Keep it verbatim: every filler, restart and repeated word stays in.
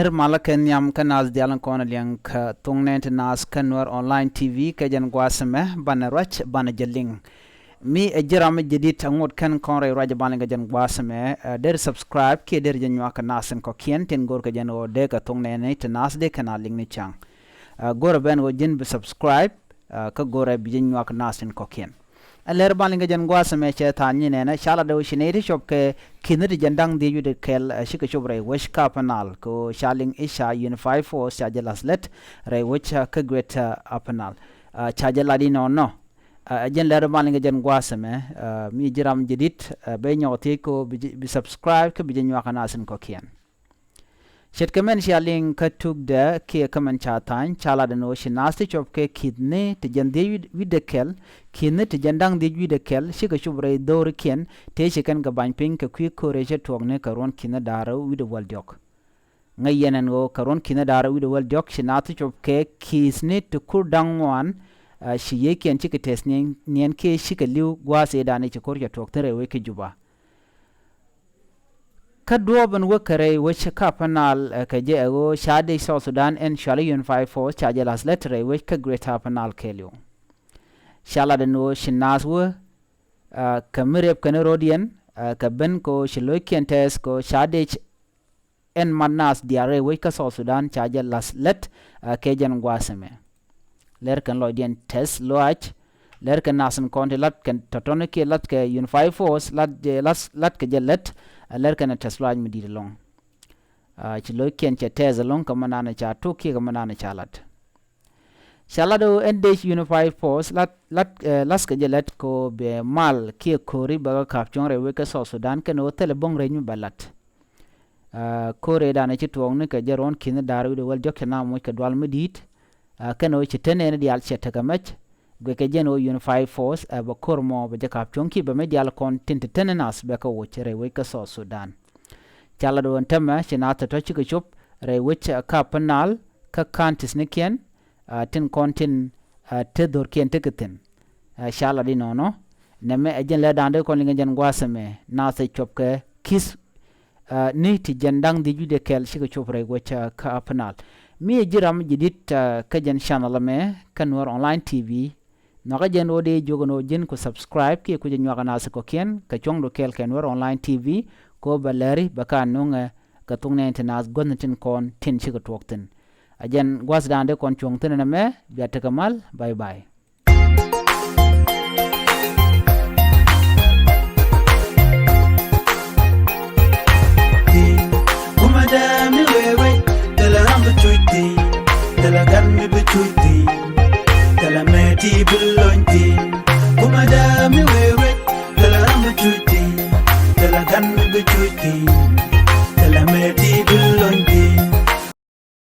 Nir malä kɛ nhiam kä naath diaal in kɔn liɛŋ kä thuŋ nɛn ti naath kä Nuɛr Online T V kɛ jɛn gua̱a̱th ɛmɛ banɛ ruac banɛ jɛ liŋ. Mi ɛ ji̱ ram mi jɛ dit a ŋot kɛn kɔn rɛy ruac ban liŋ kɛ jɛn gua̱a̱th ɛmɛ, ɛ, der subscribe kiɛ der jɛ nyuak kɛ naath in kɔ̱kiɛn tin go̱r kɛ jɛn ɣöö dee kɛ thuŋ nɛn ti naath dee kɛn a liŋ ni ca̱ŋ. Ɛ, go̱rɛ ben ɣöö ji̱n bi subscribe, ɛ, kä go̱rɛ bi jɛ nyuak naath in kɔ̱kiɛn. Ɛ lɛr ban liŋ kɛ jɛn gua̱a̱th ɛmɛ cɛ tha̱a̱ŋ nyi nɛnɛ ca lat ɛ ɣöö ci nɛy ti cop kɛ ki̱n ti jɛn da̱ŋ dhiec wi̱cdɛ kɛl, ɛ, cikɛ cop rɛy wec kä Upper Nile kɛ ɣöö ca liŋ i̱ ca Unified Force ca jɛ la̱th lät rɛy wec, ɛ, kä Greater Upper Nile. Ɛ, ca jɛ lat inɔnɔ. Ɛ, jɛn lɛr ban liŋ kɛ jɛn gua̱a̱th ɛmɛ, ɛ, mi ji̱ ram jɛ dit, ɛ, ben nyɔk thiec kɛ ɣöö bi jɛ, bi subscribe kä bi jɛ nyuak naath in kɔ̱kiɛn. Ce̱tkɛ mɛn cia liŋ kä tukdɛ kiɛ kä mɛn ca tha̱a̱ny ca lat ɛn ɣöö ci naath ti cop kɛ ki̱thni ti jɛn dhiec wi̱cdɛ kɛl, ki̱thni ti jɛn da̱ŋ dhiec wi̱cdɛ kɛl cikɛ cop rɛy dho̱rikiɛn tëë ci kɛn kɛ ba̱ny piny kɛ kui̱ ko̱rɛ cä tuɔɔkni kɛ ruɔ̱n ki̱thni da̱ŋ rɛw wi̱cdɛ wäl diɔ̱k. Ŋäc yɛn ɛn ɣöö kɛ ruɔ̱n ki̱thni da̱ŋ rɛw wi̱cdɛ wäl diɔ̱k ci naath ti cop kɛ ki̱thni ti kur da̱ŋ ŋuan, ɛ, ci yiëëkiɛn cikɛ tɛth niɛn, niɛn kiɛ cikɛ li̱w gua̱a̱th ëëdan i̱ ci ko̱r cɛ tuɔɔk thi̱n rɛy wec kä Juba. Kä duɔ̱ɔ̱p in wä kɛ rɛy wec kä Upper Nile, ɛ, kɛ jɛ ɛ ɣöö ca dec South Sudan ɛn cuali Unified Force ca jɛ la̱th lät rɛy wec kä Greater Upper Nile kɛɛliw. Ca lat ɛn ɣöö ci naath wä, ɛ, kɛ mi rep kɛn ro̱diɛn, ɛ, kɛ ben kɛ ɣöö ci lo̱ckiɛn tɛth kɛ ɣöö ca dec ɛn mat naath diaal rɛy wec kä South Sudan ca jɛ la̱th lät, ɛ, kɛ jɛn gua̱a̱th ɛmɛ. Lɛr kɛn lɔcdiɛn tɛth lɔaac, lɛr kɛn naath in kɔn ti lat kɛn tɔ̱tɔ̱ni kiɛ lat kɛ Unified Force, lat jɛ, lat, lat kɛ jɛ lät, ɛ, lɛr kɛn tɛth lɔaac mi di̱i̱t ɛlɔ̱ŋ. Ɛ, ci lo̱ckiɛn cɛ tɛth ɛlɔ̱ŋ kɛ mɛ naan ca tok kiɛ kɛ mɛ naan ca lat. Ca lat ɣöö ɛn dec Unified Force lat, lat, ɛ, la̱th kɛ jɛ lät kɛ ɣöö bɛ mal kiɛ ko̱ri bɛ kɛ ka̱p cuɔ̱ŋ rɛy wec kä South Sudan kɛn ɣöö thilɛ bo̱ŋ rɛc mi bɛ lat. Ɛ, ko̱r ëëdan ci tuɔɔkni kɛ jɛ ruɔ̱n ki̱thni da̱ŋ rɛw wi̱cdɛ wäl diɔ̱k cɛ naath moc kɛ dual mi di̱i̱t. Ɛ, kɛn ɣöö ci te nɛɛni diaal cɛ tekɛ mɛc. Guickɛ jɛn ɣöö Unified Force, ɛ, bɛ ko̱r mɔ bɛ jɛ ka̱p cuɔ̱ŋ kiɛ bɛ mi diaal kɔn tin te te ni naath bɛ kɛ woc rɛy wec kä South Sudan. Ca lat ɣöö ɛn täämɛ ci naath tɔ̱tɔ̱ cikɛ cop rɛy wec, ɛ, kä Upper Nile kä counties nikiɛn, ɛ, tin kɔn tin, ɛ, te dho̱rkiɛn tekɛ thi̱n. Ɛ, ca lat inɔnɔ. Nɛmɛ ɛ jɛn lɛr da̱ŋ dee kɔn liŋ kɛ jɛn gua̱a̱th ɛmɛ naath ɛ cop kɛ ki̱th, ɛ, ni ti jɛn da̱ŋ dhiec wi̱cdɛ kɛl cikɛ cop rɛy wec, ɛ, kä Upper Nile. Mi ɛ ji̱ ram ji̱ di̱t, ɛ, kä jɛn channel ɛmɛ kä Nuɛr Online T V. Nhɔakä jɛn ɣöö dee jiök ɛn ɣöö ji̱n ku subscribe kiɛ ku jɛ nyuak naath kɔ̱kiɛn kɛ cuɔ̱ŋdu kɛɛl kɛ Nuɛr Online T V. Kɛ ɣöö bɛ lɛri bɛ ka nöŋɛ kɛ thok nɛɛni ti naath guäthni tin kɔn tin cikɛ tuɔɔk thi̱n. Ɛ jɛn gua̱a̱th da̱ŋ dee kɔn cuɔ̱ŋ thi̱n ɛn ɛmɛ, bia tekɛ mal. Bye bye.